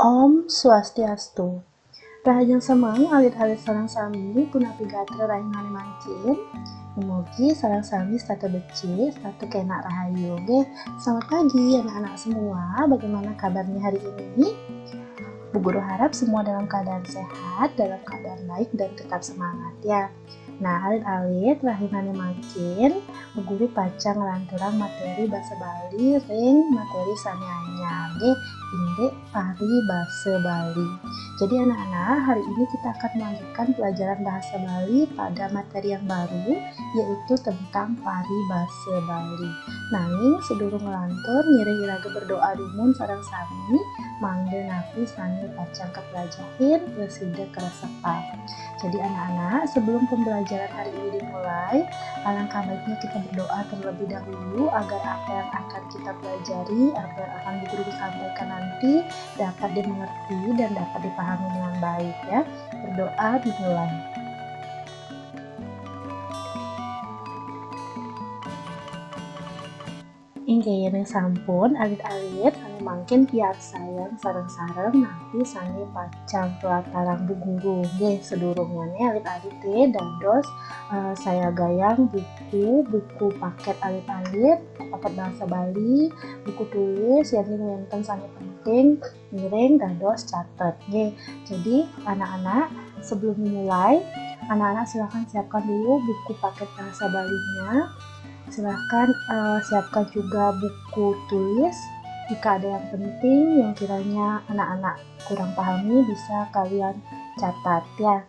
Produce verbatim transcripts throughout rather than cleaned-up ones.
Om Swastiastu. Rahajeng semeng alit-alit sareng sami, punapi gatra rahinané mangkin. Dumugi sareng sami setata becik, setata kénak rahayu, nggih. Selamat pagi anak-anak semua, bagaimana kabarnya hari ini? Bu Guru harap semua dalam keadaan sehat, dalam keadaan baik, dan tetap semangat ya. Nah, alit-alit rahinané mangkin, Bu Guru pacang nglanturang materi basa Bali ring materi sané anyar, nggih, indik paribasa Bali. Jadi anak-anak, hari ini kita akan melanjutkan pelajaran bahasa Bali pada materi yang baru, yaitu tentang paribasa Bali. Nanging sadurung nglantur, ngiring iraga berdoa dumun sareng sami, mangda napi sané pacang kaplajahin prasida karesepang. Jadi anak-anak, sebelum pembelajaran hari ini dimulai, alangkah baiknya kita berdoa terlebih dahulu agar apa yang akan kita pelajari, apa yang akan Bu Guru sampaikan nanti dapat dimengerti dan dapat dipahami dengan baik ya. Berdoa dimulai. Inggih, yén sampun alit-alit, sané mangkin piarsayang sareng-sareng napi sané pacang kalatarang Bu Guru. Nggih, sadurungnyané alit-alit té dados, eh, sayagayang buku, buku paket alit-alit, paket bahasa Bali, buku tulis, yén wénten sané penting, ngiring dados catet. Nggih. Jadi, anak-anak, sebelum dimulai, anak-anak silakan siapkan dulu buku paket bahasa Balinya. Silakan, eh, siapkan juga buku tulis. Jika ada yang penting yang kiranya anak-anak kurang pahami, bisa kalian catat ya.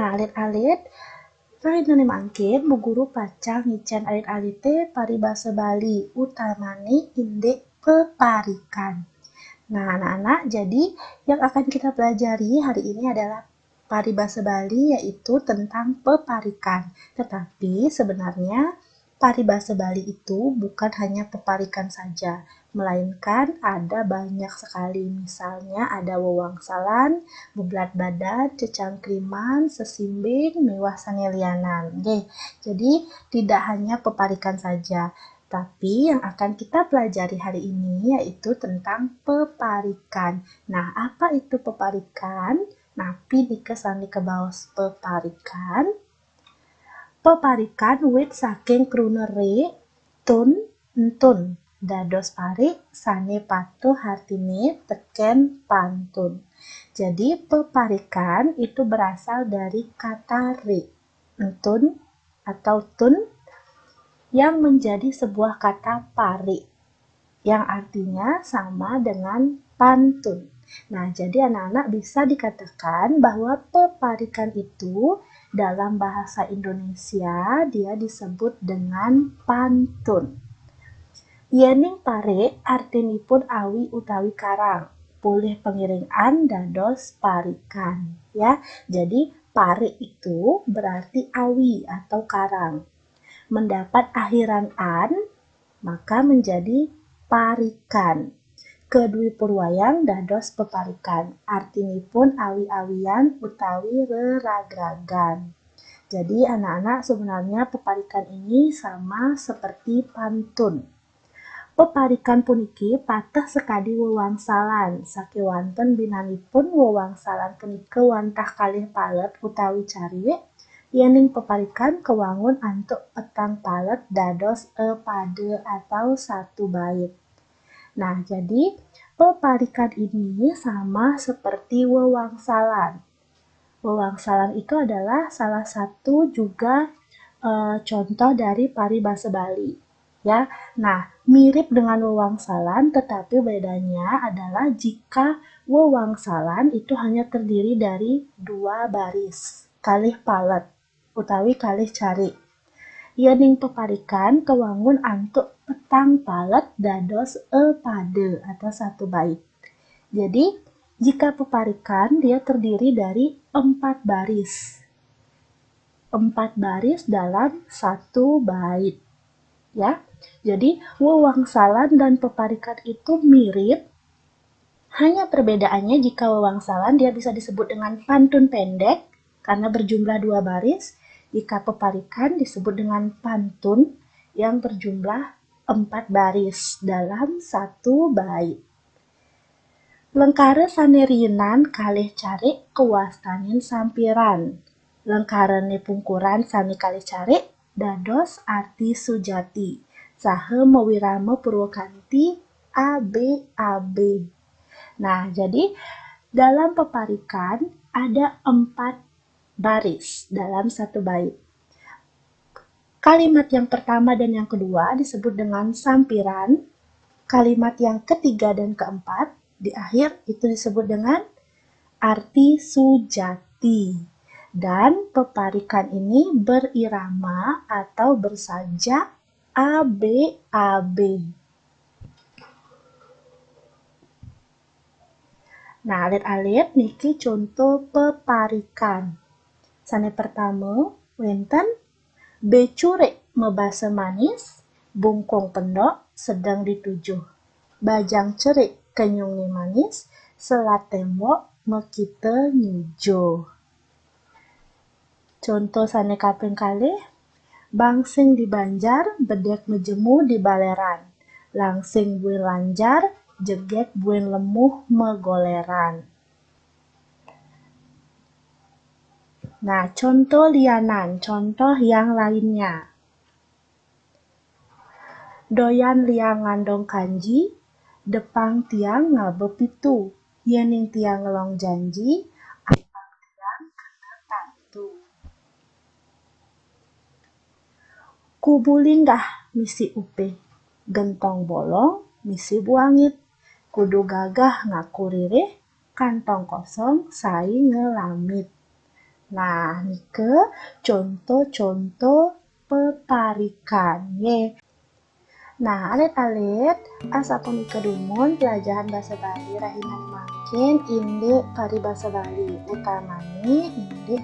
Nah, alit-alit, rahinané mangkin Bu Guru pacang ngicén alit-alité paribasa Bali, utamané indik peparikan. Nah, anak-anak, jadi yang akan kita pelajari hari ini adalah paribasa Bali, yaitu tentang peparikan. Tetapi sebenarnya paribasa Bali itu bukan hanya peparikan saja, melainkan ada banyak sekali. Misalnya ada wewangsalan, beblat badan, cecangkriman, sesimbing, miwah sané lianan. Nggih. Jadi tidak hanya peparikan saja, tapi yang akan kita pelajari hari ini yaitu tentang peparikan. Nah, apa itu peparikan? Napi nika sané kabaos peparikan? Peparikan wit saking kruna ri, tun, entun. Dados parik sané patuh artiné tekén pantun. Jadi, peparikan itu berasal dari kata ri, entun atau tun, yang menjadi sebuah kata parik, yang artinya sama dengan pantun. Nah, jadi anak-anak, bisa dikatakan bahwa peparikan itu dalam bahasa Indonesia dia disebut dengan pantun. Yéning parik artinipun awi utawi karang, polih pangiring an dados parikan, ya. Jadi parik itu berarti awi atau karang. Mendapat akhiran an, maka menjadi parikan. Kedwipurwayang dados peparikan, artinipun awi-awian utawi reragragan. Jadi anak-anak, sebenarnya peparikan ini sama seperti pantun. Peparikan puniki pateh sakadi wewangsalan, sakéwanten binanipun wewangsalan punika wantah kalih palet utawi carik, yéning peparikan kawangun antuk petang palet dados epada atau satu bait. Nah, jadi peparikan ini sama seperti wewangsalan. Wewangsalan itu adalah salah satu juga, eh, contoh dari paribasa Bali. Ya, nah, mirip dengan wewangsalan, tetapi bedanya adalah jika wewangsalan itu hanya terdiri dari dua baris, kalih palet, utawi kalih carik. Yéning peparikan kawangun antuk petang palet dados epada atau satu bait. Jadi, jika peparikan dia terdiri dari empat baris. Empat baris dalam satu bait. Ya. Jadi, wewangsalan dan peparikan itu mirip, hanya perbedaannya jika wewangsalan dia bisa disebut dengan pantun pendek karena berjumlah dua baris, jika peparikan disebut dengan pantun yang berjumlah empat baris dalam satu bait. Lengkara sané riinan kalih carik kawastanin sampiran. Lengkarané pungkuran sané kalih carik dados arti sujati saha mawirama purwakanti A B A B. Nah, jadi dalam peparikan ada empat baris dalam satu bait. Kalimat yang pertama dan yang kedua disebut dengan sampiran. Kalimat yang ketiga dan keempat di akhir itu disebut dengan arti sujati. Dan peparikan ini berirama atau bersajak A B A B. Nah, alit-alit niki conto peparikan. Sané pertama, wénten becurik mabasa manis, bungkung pendok sedeng ditujuh. Bajang cerik kenyungé manis, selat témbok makita nyujuh. Conto sané kaping kalih, bang sing di banjar, bedék majemu di baléran. Langsing buin lanjar, jegég buin lemuh magoléran. Nah, conto lianan, contoh yang lainnya. Doyan liang ngandong kanji, depang tiang ngaba pitu. Yéning tiang ngelong janji, apang tiang kena tantu. Kubu linggah misi upih, gentong bolong misi buangit. Kudu gagah ngaku ririh, kantong kosong sai ngelamit. Nah, nika conto-conto peparikan, nggih. Nah, alit-alit, asapunika dumun pelajaran basa Bali rahinan mangkin indik paribasa Bali, utamane indik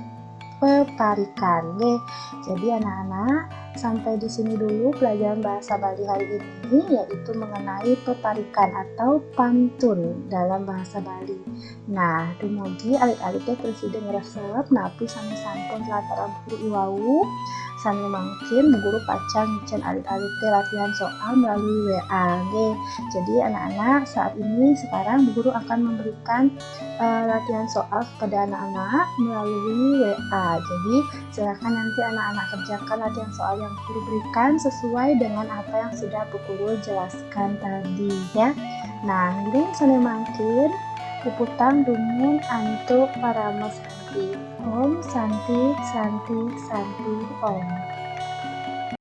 peparikan, nggih. Jadi, anak-anak, sampai di sini dulu pelajaran bahasa Bali hari ini, yaitu mengenai peparikan atau pantun dalam bahasa Bali. Nah, dumugi alit-alit prasida ngresep napi sane sampun tlatarang Bu Guru iwau. Sane mangkin Bu Guru pacang ngicen alit-alit latihan soal melalui W A, nggih. Jadi, anak-anak, saat ini sekarang Bu Guru akan memberikan, eh, latihan soal kepada anak-anak melalui W A. Jadi, silakan nanti anak-anak kerjakan latihan soal yang Bu Guru berikan sesuai dengan apa yang sudah Bu Guru jelaskan tadi, ya. Nah, ngiring sane mangkin, puputang dumun antuk parama santi. Om Santi, Santi, Santi, Om.